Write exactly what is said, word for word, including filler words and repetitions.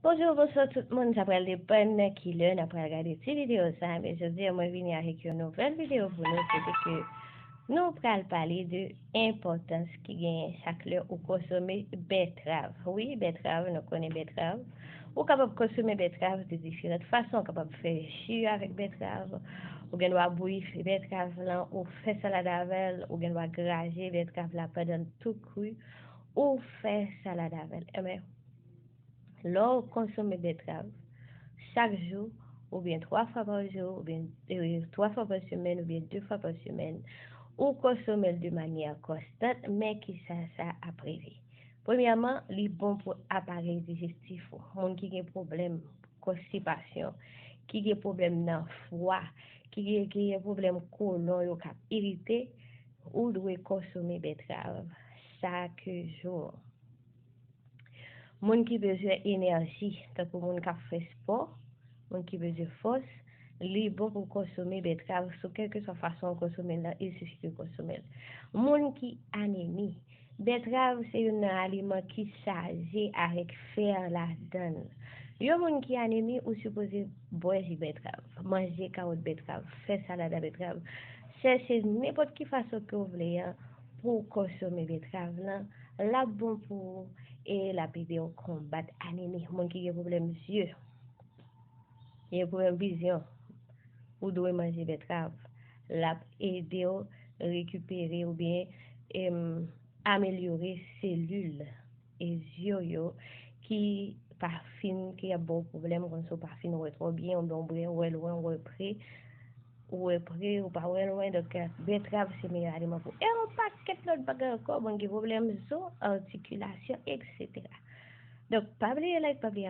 Bonjou, bonswa tout moun, sa pral depann ki lè n ap pral gade ti videyo sa, men jodi a mwen vini avèk yon nouvèl videyo pou nou, se te ke nou pral pale de enpòtans ki genyen chak lè ou konsome bètrav. Wi, bètrav, nou konnen bètrav. Ou kapab konsome bètrav de diferan fason, ou kapab fè ji avèk bètrav, ou gen dwa bouyi bètrav lan, ou fè salad avè l, ou gen dwa graje bètrav la pandan l tou kri, ou fè salad avè l. Enben, lè w konsome bètrav chak jou, oubyen twa fwa pa jou, oubyen twa fwa pa semèn, oubyen de fwa pa semèn, ou konsome l de manyè konstant, men kisa sa ap rive? Premyèman, li bon pou aparèy dijestif ou. Moun ki gen pwoblèm konstipasyon, ki gen pwoblèm nan fwa, ki gen, ki gen pwoblèm kolon yo k ap irite, ou dwe konsome bètrav chak jou. Moun ki bezwen enèji, tankou moun k ap fè spò, moun ki bezwen fòs, li bon pou konsome bètrav sou kèlkeswa fason w konsome l lan, il sifi ke w konsome l. Moun ki anemi, bètrav se youn nan aliman ki chaje avèk fè ladan l. Yon moun ki anemi, ou sipoze bwè ji bètrav, manje kawòt bètrav, fè salad a bètrav, chèche nenpòt ki fason ke w vle an pou w konsome bètrav lan, l ap bon pou ou e l ap ede w konbat anemi. Moun ki gen pwoblèm zye, gen pwoblèm vizyon, ou dwe manje bètrav. L ap ede w rekipere oubyen em, amelyore selil e zye w yo ki pa fin, ki ap ba w pwoblèm, kòmsi w pa fin wè twò byen, oubyen w wè lwen, w wè pre, ou wè pre, ou pa wè lwen, donk bètrav se meyè aliman pou ou. E yon pakèt lòt bagay ankò, bon, gen pwoblèm zo, atikilasyon, etsetera. Donk, pa bliye like, pa bliye